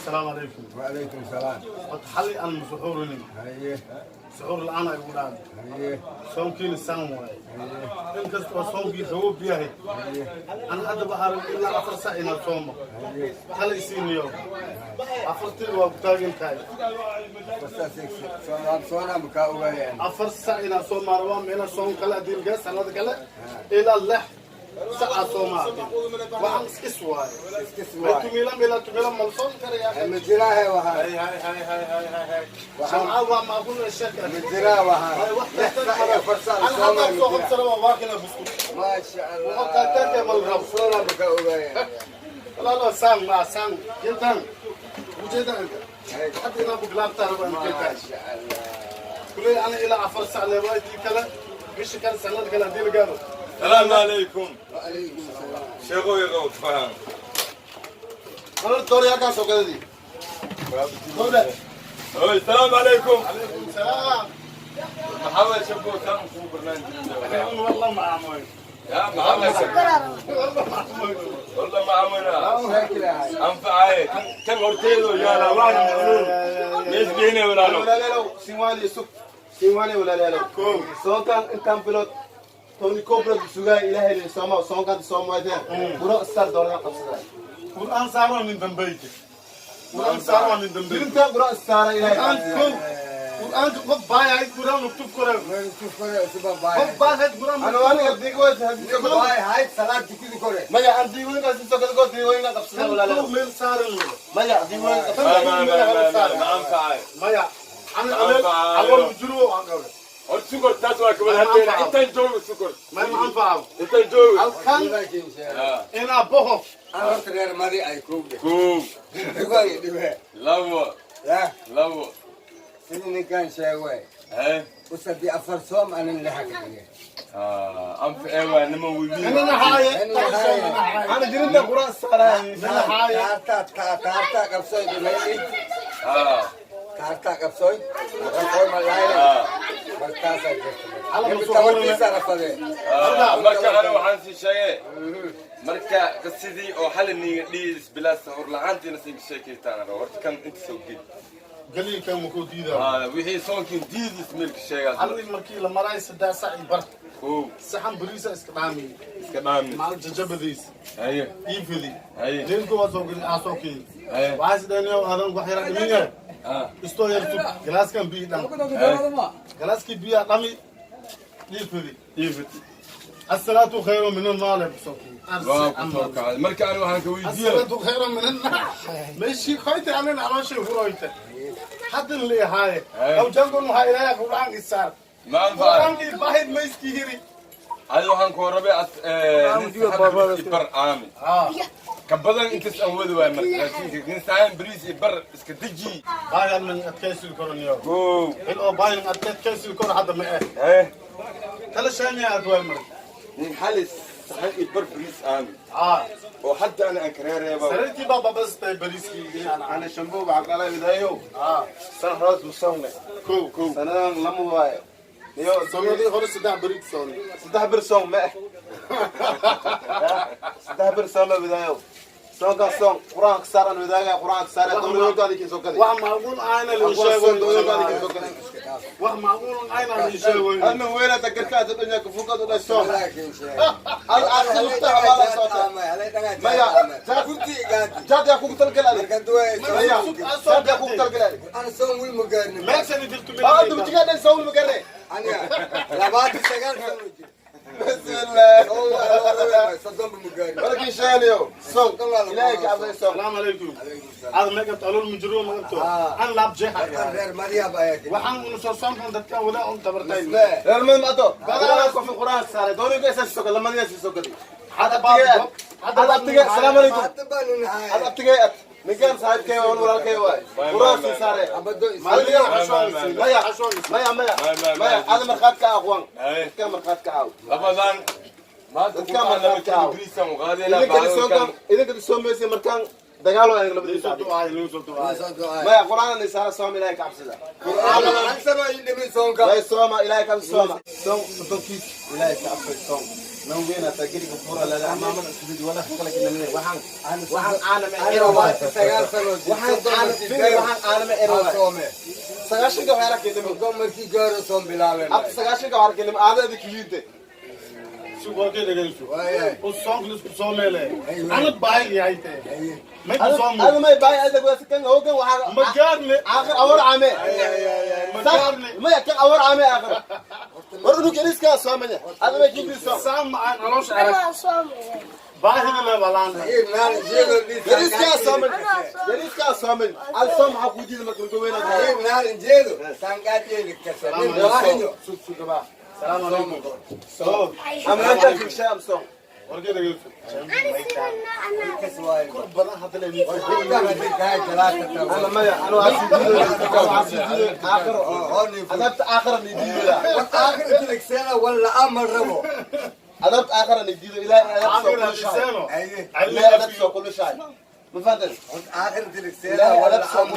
Asalaamu calaykum. Wacalaykum salaam. Horta xalay aan masuxuurinin. Haye. Suxuur la'aan ay ugu dhacday. Haye. Soonkiina saan waaye, inkastoo soonkii qaboob yahay, an hadda waxaa rabay ilaa 4 sac inaad soomo. Kala isiiniyo afartii waa ku taagan tahay. Soona makaa ogaayaan. 4 sac inaad soomaa rabaa meela soon kale adiilga sanada kale ilaa 6 sacaa soomaa. Waxaan iskis waaye. Iskis way waay. Tumiila meela tumiila malsoon karaya. Ma jiraahe waxaa. Hay hay hay hay hay hay hay, shamcaa waa maaqul sheeka. Ma jiraa waxaa. 6 sac iyo 4 sac an sooma hadda soo ma jira. qabsana waa waakina buskud. Maasha Allah. Wuxuu taagtaagtay mal rabo. Soona makaa ogaayaan. Walaalo, saan ma saan geeltaan ujeeda inta hadda inaan ku bilaabtaa rabaa geeltaan. Maasha Allah. Kuley ana ilaa 4 sac leewaatii kale bisha kale sanad kale haddii la gaaro. السلام عليكم. Wacalaykum salaam. sheekooy qow faham. Qalal dooryaa soo gadadi. Oy, السلام عليكم. Calaykum salaam. محمد شبو كان ku barnaamij. Wallah ma aamoy. يا محمد شبو. Wallah ma aamoy. والله ما عمنا. Sheekilahay. anfacay kan horteedo yaala waan mees geynay walaalo. Walaalayaalow, sinwaali sug. Sinwaali walaalayaalow. Soonkan intaan bilood 11 bilood sugaa Ilaahay leeyahay sooma soonkan soomaadeen. Buro star doorada qabsaday. Qur'aan saaro min dambayte, qur'aan saaro min dambayte. Dirinta buro star Ilaahay. Qur'aan kow, qur'aanka qof baayahayd qur'aan uktub kore. Qof baahayd qur'aan. Ana waan diigood hasiso gado. Waay hayd salaad tukidi kore. Maya aan diigood hasiso gado diigood qabsaday Kan kow walaalayaalow. meel saaran wada. Maya diigood ما qabsaday. ما ما ما ما anfacay. Maya ana aleel calool mujiro aan qabe. Horta sukor taas waa kabad haddeena intaan joogo sukor. Ma anfaco. Intaan joogo. Halkan inaa boho. Aan horta reer madi ay kowdhe. Kow. Dhibaay dhibe. Labo. Ya. Labo. Sidii ninkan sheegay. Hee. Usadii afar soom anin lixa ka dhigay. Anfacay waa niman wiilin. Inana haaye. Ana dirinta quraan saaray. Inana haaye. Taarta taarta qabsoy dhimay. Taarta qabsoy. Qabsoy ma lahayn. Markaasaa jirta. Tabartiisa rafadee. Marka ana waxaan sii sheegay marka qisadii oo xalay niiga dhiis bilaa sahur la'aantiina siinka sheekaytaan rabo. Horta kan inta soo geli. Galiilkan makuu diidaa. Wixii soonkin diidis meelka sheegaas. Halii markii la maray 3 sac iyo bar, kow, saxan bariisa iska dhaamiyey. Iska dhaami. Maal jajabadiis. Haye. Iifidi. Haye. Leelku waa soo geli aa soo kii. Haye. Waxaa sideen adan wax yara dhimin yahay. Istoo yar tug galaaskan biyi dham, galaaskii biyaa dhami dhiifidi. Iifiti. Asalaatu khayru min annaar kusoo kii. Waa ku soo kacday. Marka ani waxaan ka weydiiyey asalaatu khayru min annaar meeshii koyta anin calooshay furoyta haddan leehaaye. Haye. Aw jangon waxaa Ilaahay qur'aankii saar. Ma anfacay. Qur'aankii baahid mayskii hiri. Adi waxaan ku rabay nin saxan bariis iyo bar aami ka badan intaas aan wadi waay. Marka raashinka nin saxan bariis iyo bar iska deji. Baahi min adkaysi koroniyo. Kow. Il oo baahi adkaysi kor hadda ma eh. Haye. Kala shaamiya aad waay marka. Nin xalis saxan iyo bar bariis aami oo hadda ana aan kareereeba. Sariirtii baa babastay bariiskii. Ana shambo waxa kala widayo. San hoos musawne. Kow kow. Sanadan lama waayo. Niyo. Sanadii hore saddex bariis soonay. 3 bir soon ma, 3 bir soon ma widayo. Soonka soon quraanka saaran widaaga quraanka saaran dowladda kii soo gaday. Wax macquul ahna la sheego. Wax macquul ahna la sheego. Ana weela tagarkaada dunya ka fuqad u dhasho al akhir wala sota maya jaad yaa kugu talgalay maya jaad yaa kugu talgalay. Ana soon wil ma gaarin. Meeshan jirto. Ah, dubtiga dhan soon ma gaarne. Aniga 29 sano jir. Bismillah. 30 ma gaarin. Markii sheeliyo soon Ilaahay ka cabsay soon. Salaamu calaykum. Aad ma qabto alool mujro ma qabto an laab jeexa. Reer Maryam ayaa jira. Waxaan unu soo soonkan dadka wada un tabartay. Reer mad ma ato quraanka qof quraan saaray dooniga isa soo gaday lamadiisa soo gaday hada abtiga hada abtiga salaamu calaykum. Hadda baan nahay. Hada abtiga at ninkan saaxiibkay waa walaalkay waay quraan sii saaray. Abado. Maya maya maya maya maya hada markhaat ka aqwan ka markhaat ka aaw. Labadan maanta Dadka markhaat ka aaw. bariisan u qaadayna. Idinka soonkan idinka soo meesay markaan dagaal waa labadiisa. Maya quraan ni saara soom Ilaahay ka cabsida. Quraan sama indhimi soonka. Way sooma Ilaahay ka cabsida sooma soom 30kiis Ilaahay ka cabsida soom. Sagaashanka waxaa arkay Markii gaaro soon bilaabeen. Abta sagaashanka waxaa arkay aadaadi kiyinte. Si warkay dhegeyso. Waayahay. U soonka isku soo meele. Ana baahi yahay tee. May ku soo Ada may baay ada ku kan hogan waxaa Ma gaarne. Aakhir awar caame. Ma gaarne. Maya kan awar caame aakhir. War unug yariska soomanya. Ada may kiyinte soom. Saan ma aan caloosha arag. Baahida le balaan. Yariska sooman. Yariska sooman. Al soom waxa ku diiday marka lagu weynaa. Salaam alaykum. Soo. Ama anta fi sham soom. Warkay dhegeyso. Kor badan hadda le. Ana maya ana waa sii diiday aakhir. Adabta aakhir ni diiday. Adabta aakhir ni diiday ilaahay adabta Aakhir soo kullu shay. hadiseeno. Ilaahay adabta soo kullu shay. Ma fahanteen? إلهي أنا بصوم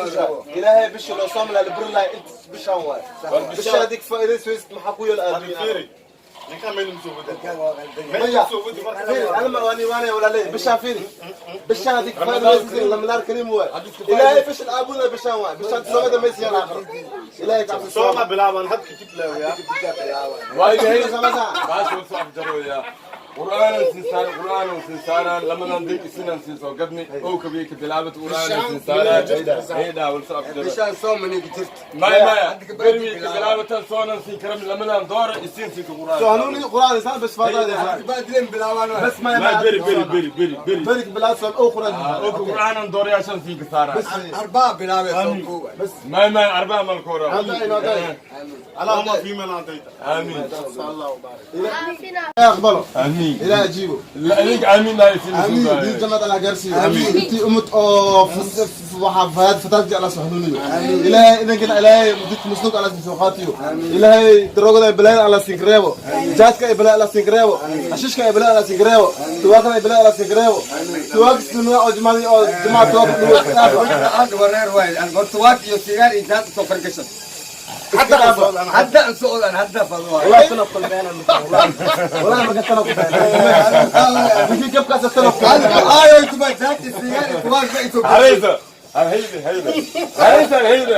إلهي بش لو صام لا البر لا أنت بشان واي بش هذيك فائدة سويس محقوية Hadi الآدمية fiiri. Ninkaan meel musoo wada. Meel ميا musoo wadi marka. فيري أنا ما واني واني ولا ليه بشان فيري بشان هذيك فائدة سويس لما كريم واي إلهي بش الأبونا بشان واي بشان تسوي ده ميسي الآخر إلهي كعب Sooma الصوم bilaaban hadka jib leeyaa. Waayahay, baasha waa soo afjarooyaa. Qur'aanan siin saaran, qur'aanan siin saaran, lamadan deeg isinan siin soo gadni, ow kabiye ka bilaabata qur'aanan siin saaran, heydha wal soo afjaro. Maya maya, bermi ka bilaabata soonan siin karam, lamadan doora isin siin ka qur'aan. سهلوني قرآن إنسان بس فاضي بس ما Ma beri beri beri beri beri. برك بلاد صوم أو قرآن. Ow ka qur'aanan doorayaashan siin ka saaran. بس Maya maya, arbaa malkoora. Allahumma fi man atayta. Amiin. Sallallahu barik. أقبله Amiin. إلهي أجيبه. La idinka amiin laa isin آمين دي جنة على قرسي آمين انت أمت أو وحفاد فتاة على سحنونيو إلهي إذا كان إلهي مديك مسلوك على سوخاتيو إلهي دروغة بلاي على سينكريبو جاتك بلاي على سينكريبو حشيشك بلاي على سينكريبو تواكنا بلاي على سينكريبو تواك سنة أو جماعة أو جماعة تواك والله تنقل بينا والله ما كنت تنقل بينا في كيف كاس تنقل. Haraysa. Hayda hayda. Haraysa hayda.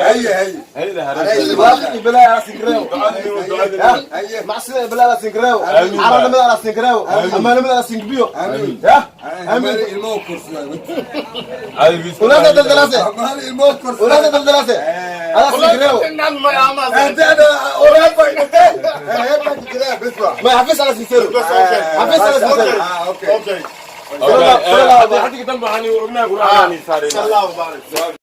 Hayda haraysa. تواك بلاي على سينكريبو Ducadii. معصية بلا لا سينكراو. آمين. عرنا مدى لا سينكراو. أما مدى لا سينكبيو. آمين. يا آمين. ولا دلدلاسة ولا دلدلاسة أنا سينكراو. ما يحفز على سينكرو حفز على سينكرو. Okay. Hadii dambe waxaan ognahay qur'aan aan saarayna. Sallallahu barik.